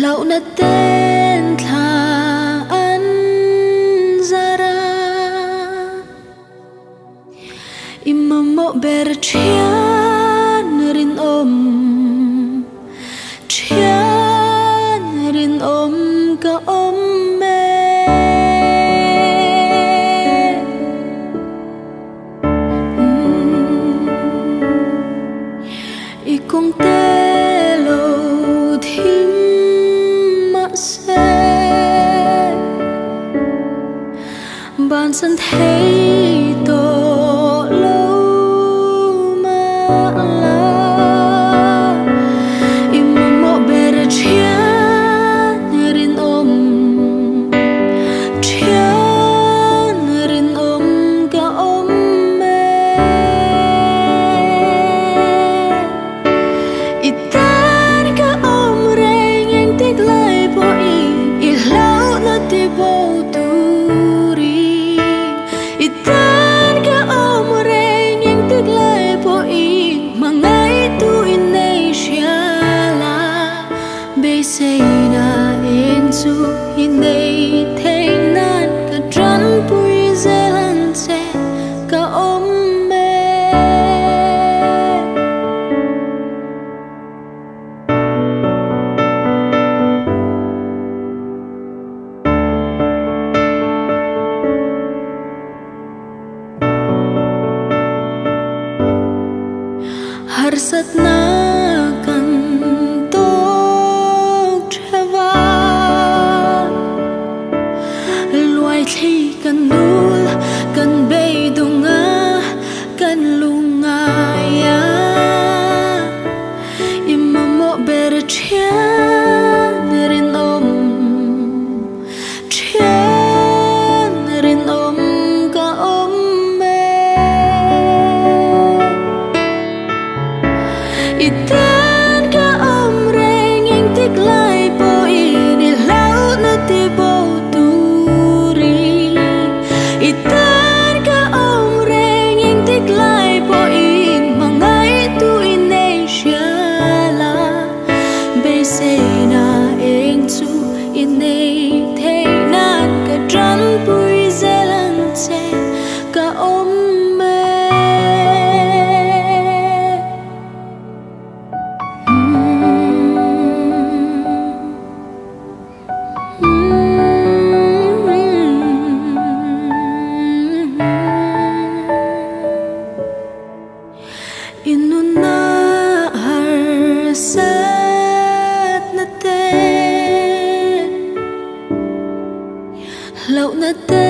Lau na ten thla an zara imamo ber thian rin om thian rin om ka om me i kong te lo thim ma se ban san thấy to lo ma la imamo ber thian rin om thian rin om ka om me itan ka om reng eng tik lai po i i hlau na ti bo turi itan ka om reng eng tik lai po i mangai tu in nei la be sei na eng chu in nei thei nan ka tran pui zelan che ka om me. Harsat na kan tok theva luai thli kan nul kan beidunga kan lungaya imamo ber thian rin om thian rin om ka om me itan ka om reng eng tik lai po in i hlau na ti bo turi itan ka om reng eng tik lai po in mangai tu in nei la be sei na eng chu in nei thei nan ka tran pui zelan che ka om me. Inuna harsat na te lau na te.